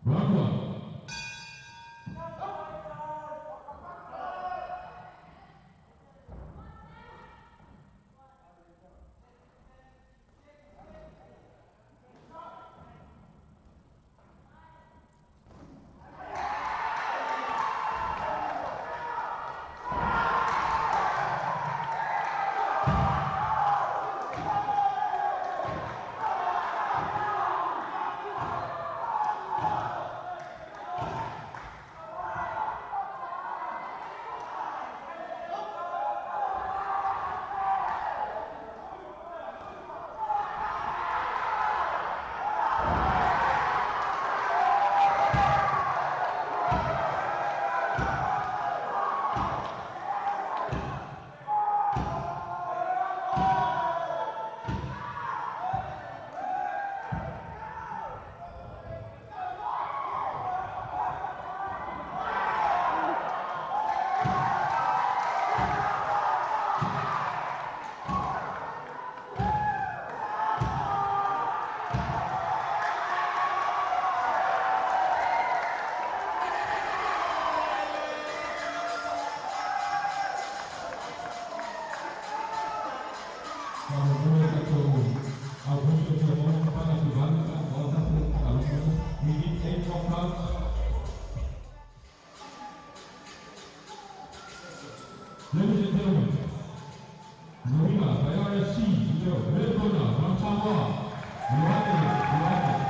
Round one. Faamoemoe tatou auuso fia maua ma paga tuvalu pe a maoa. We need eight more cards. Ladies and gentlemen, the winner by RSC in the red corner from Samoa, Ioane Ioane.